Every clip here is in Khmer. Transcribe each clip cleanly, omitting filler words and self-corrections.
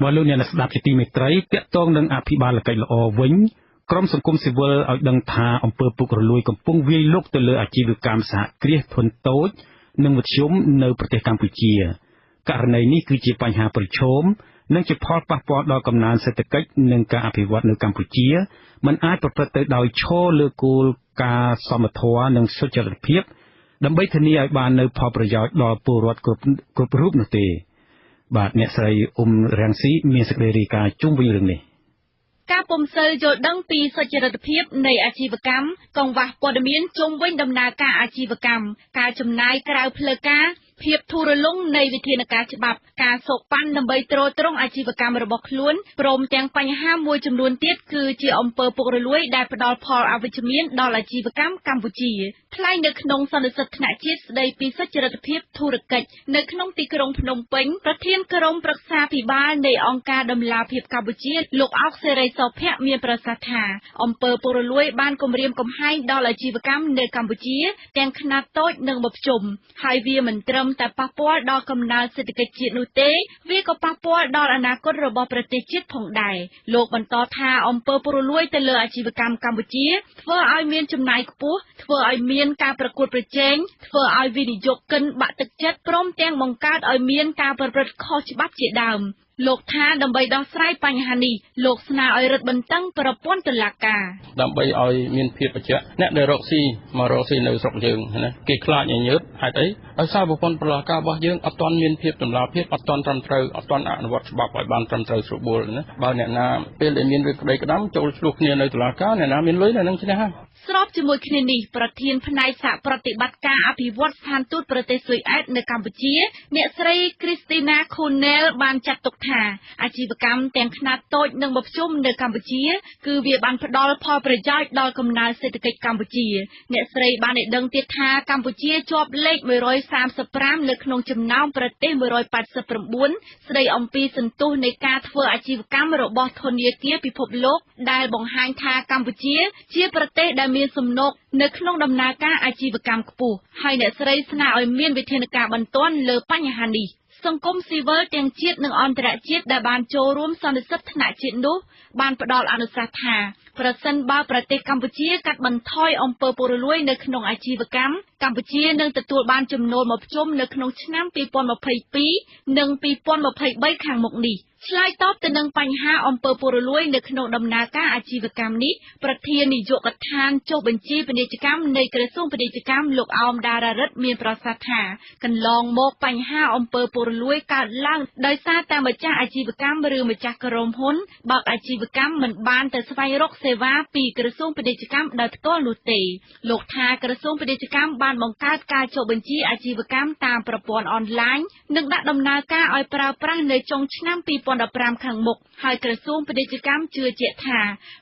បើលោកអ្នកស្ដាប់ជាទីមេត្រី ទាក់ទងនឹងអភិបាលកិច្ចល្អវិញ ក្រុមសង្គមស៊ីវិលឲ្យដឹងថា អំពើពុករលួយកំពុងវាយលុកទៅលើអាជីវកម្មសហគ្រាសធុនតូច និងមធ្យមនៅប្រទេសកម្ពុជា។ ករណីនេះគឺជាបញ្ហាប្រឈម និងជាផលប៉ះពាល់ដល់កំណើនសេដ្ឋកិច្ច និងការអភិវឌ្ឍនៅកម្ពុជា មិនអាចប្រព្រឹត្តទៅដោយឈរលើគោលការណ៍សមធម៌ និងសុចរិតភាព ដើម្បីធានាឲ្យបាននូវផលប្រយោជន៍ដល់ពលរដ្ឋគ្រប់រូបនោះទេ។ បាទ អ្នកស្រីអ៊ុំរាំងស៊ីមានសេចក្តីរាយការណ៍ជុំវិញរឿងនេះ។ ការពុំសូវយល់ដឹងពីសុចរិតភាពនៃអាជីវកម្ម កង្វះព័ត៌មានជុំវិញដំណើរការអាជីវកម្ម ការចំណាយក្រៅផ្លូវការ ភាពធូររលុងនៃវិធានការច្បាប់ ការសូកប៉ាន់ដើម្បីទ្រទ្រង់អាជីវកម្មរបស់ខ្លួន ព្រមទាំងបញ្ហាមួយចំនួនទៀត គឺជាអំពើពុករលួយដែលផ្ដល់ផលអវិជ្ជមានដល់អាជីវកម្មកម្ពុជា។ ថ្លែងនៅក្នុងសន្និសីទថ្នាក់ជាតិស្ដីពីសុចរិតភាពធុរកិច្ចនៅក្នុងទីក្រុងភ្នំពេញ ប្រធានក្រុមប្រឹក្សាភិបាលនៃអង្គការតម្លាភាពកម្ពុជា លោកអោកសេរីសោភ័ក្រ មានប្រសាសន៍ថា អំពើពុករលួយបានគំរាមកំហែងដល់អាជីវកម្មនៅកម្ពុជា ទាំងខ្នាតតូចនិងមធ្យម ហើយវាមិនត្រឹមតែប៉ះពាល់ដល់កំណើនសេដ្ឋកិច្ចជាតិនោះទេ វាក៏ប៉ះពាល់ដល់អនាគតរបស់ប្រទេសជាតិផងដែរ។ លោកបន្តថា អំពើពុករលួយទៅលើអាជីវកម្មកម្ពុជា ធ្វើឲ្យមានចំណាយខ្ពស់ ធ្វើឲ្យមានការប្រកួតប្រជែង ធ្វើឲ្យវិនិយោគិនបាក់ទឹកចិត្ត ព្រមទាំងបង្កើតឲ្យមានការប្រព្រឹត្តខុសច្បាប់ជាដើម។ លោកថា ដើម្បីដោះស្រាយបញ្ហានេះ លោកស្នើឲ្យរឹតបន្តឹងប្រព័ន្ធតុលាការ ដើម្បីឲ្យមានភាពបញ្ជាក់ អ្នកដែលរកស៊ីមករកស៊ីនៅស្រុកយើងណា គេខ្លាចញញើត ហេតុអី? ដោយសារប្រព័ន្ធតុលាការរបស់យើងអត់ទាន់មានភាពតម្លាភាព អត់ទាន់ត្រឹមត្រូវ អត់ទាន់អនុវត្តច្បាប់ឲ្យបានត្រឹមត្រូវស្រួលបួលណា។ បើអ្នកណាពេលដែលមានរឿងក្តីក្តាំចូលឆ្លោះគ្នានៅតុលាការ អ្នកណាមានលុយអ្នកនឹងឈ្នះហើយ។ ស្របជាមួយគ្នានេះ ប្រធានផ្នែកសហប្រតិបត្តិការអភិវឌ្ឍស្ថានទូតប្រទេសស៊ុយអែតនៅកម្ពុជា អ្នកស្រីគ្រីស្ទីណា ខូណែល បានចាត់ទុកថា អាជីវកម្មទាំងខ្នាតតូចនិងមធ្យមនៅកម្ពុជា គឺវាបានផ្ដល់ផលប្រយោជន៍ដល់កំណើនសេដ្ឋកិច្ចកម្ពុជា។ អ្នកស្រីបានឲ្យដឹងទៀតថា កម្ពុជាជាប់លេខ135 នៅក្នុងចំណោមប្រទេស189 ស្ដីអំពីសន្ទុះនៃការធ្វើអាជីវកម្មរបស់ធនាគារពិភពលោក ដែលបង្ហាញថាកម្ពុជាជាប្រទេសដែលមានសំណូកនៅក្នុងដំណើរការអាជីវកម្មខ្ពស់ ហើយអ្នកស្រីស្នើឲ្យមានវិធានការបន្ទាន់លើបញ្ហានេះ។ សង្គមស៊ីវិលទាំងជាតិនិងអន្តរជាតិដែលបានចូលរួមសន្និសីទថ្នាក់ជាតិនោះ បានផ្ដល់អនុសាសន៍ថា ប្រសិនបើប្រទេសកម្ពុជាកាត់បន្ថយអំពើពុករលួយនៅក្នុងអាជីវកម្ម កម្ពុជានឹងទទួលបានចំណូលមធ្យមនៅក្នុងឆ្នាំ2022និង2023ខាងមុខនេះ។ ឆ្លើយតបទៅនឹងបញ្ហាអំពើពុករលួយនៅក្នុងដំណើរការអាជីវកម្មនេះ ប្រធាននាយកដ្ឋានចុះបញ្ជីពាណិជ្ជកម្មនៃក្រសួងពាណិជ្ជកម្ម លោកអោមដារារិទ្ធ មានប្រសាសន៍ថា កន្លងមកបញ្ហាអំពើពុករលួយកើតឡើងដោយសារតែម្ចាស់អាជីវកម្មឬម្ចាស់ក្រុមហ៊ុនបើកអាជីវកម្មមិនបានទៅស្វែងរកសេវាពីក្រសួងពាណិជ្ជកម្មដោយផ្ទាល់នោះទេ។ លោកថា ក្រសួងពាណិជ្ជកម្មបានបង្កើតការចុះបញ្ជីអាជីវកម្មតាមប្រព័ន្ធអនឡាញ និងដាក់ដំណើរការឲ្យប្រើប្រាស់នៅចុងឆ្នាំ2015ខាងមុខ ហើយក្រសួងពាណិជ្ជកម្មជឿជាក់ថា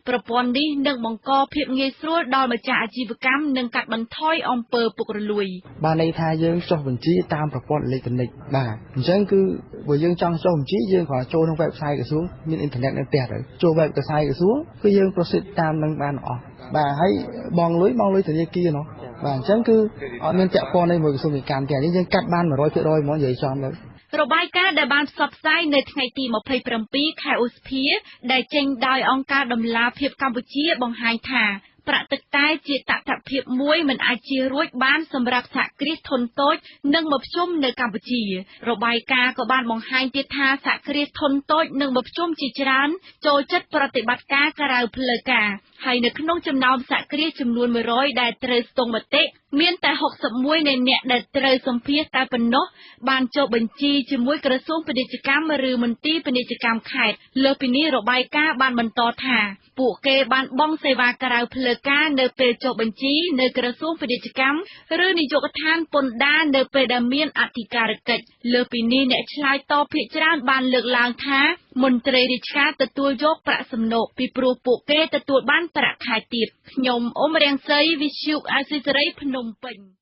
ប្រព័ន្ធនេះនឹងបង្កភាពងាយស្រួលដល់ម្ចាស់អាជីវកម្ម និងកាត់បន្ថយអំពើពុករលួយ។ បានន័យថាយើងចុះបញ្ជីតាមប្រព័ន្ធអេឡិចត្រូនិក បាទ អញ្ចឹងគឺបើយើងចង់ចុះបញ្ជី យើងគ្រាន់តែចូលក្នុង website ក្រសួង មានអ៊ីនធឺណិតនៅផ្ទះទៅ ចូល website ក្រសួង គឺយើង proceed តាមនឹងបានអស់ បាទ ហើយបងលុយបងលុយធនាគារនោះ បាទ អញ្ចឹងគឺអត់មានពាក់ព័ន្ធជាមួយក្រសួងពាណិជ្ជកម្មទេ នេះយើងកាត់បាន100%ហ្មងនិយាយចំទៅ។ របាយការណ៍ដែលបានផ្សព្វផ្សាយនៅថ្ងៃទី27ខែឧសភា ដែលចេញដោយអង្គការតម្លាភាពកម្ពុជាបង្ហាញថា ប្រាក់ទឹកតែជាតថភាពមួយមិនអាចជៀសរួចបានសម្រាប់សហគ្រាសធុនតូចនិងមធ្យមនៅកម្ពុជា។ របាយការណ៍ក៏បានបង្ហាញទៀតថា សហគ្រាសធុនតូចនិងមធ្យមជាច្រើនចូលចិត្តប្រតិបត្តិការក្រៅផ្លូវការ ហើយនៅក្នុងចំណោមសហគ្រាសចំនួន100ដែលត្រូវស្ទង់មតិ មានតែ61នៃអ្នកដែលត្រូវសម្ភាសតែប៉ុណ្ណោះបានចុះបញ្ជីជាមួយក្រសួងពាណិជ្ជកម្មឬមន្ទីរពាណិជ្ជកម្មខេត្ត។ លើសពីនេះ របាយការណ៍បានបន្តថា ពួកគេបានបង់សេវាក្រៅផ្លូវការនៅពេលចុះបញ្ជីនៅក្រសួងពាណិជ្ជកម្មឬនាយកដ្ឋានពន្ធដារនៅពេលដែលមានអធិការកិច្ច។ លើសពីនេះ អ្នកឆ្លើយតបភាគច្រើនបានលើកឡើងថា មន្ត្រីរាជការទទួលយកប្រាក់សំណូក ពីព្រោះពួកគេទទួលបានប្រាក់ខែទាប។ ខ្ញុំអ៊ុំរាំងសី វិទ្យុអាស៊ីសេរី ភ្នំពេញ។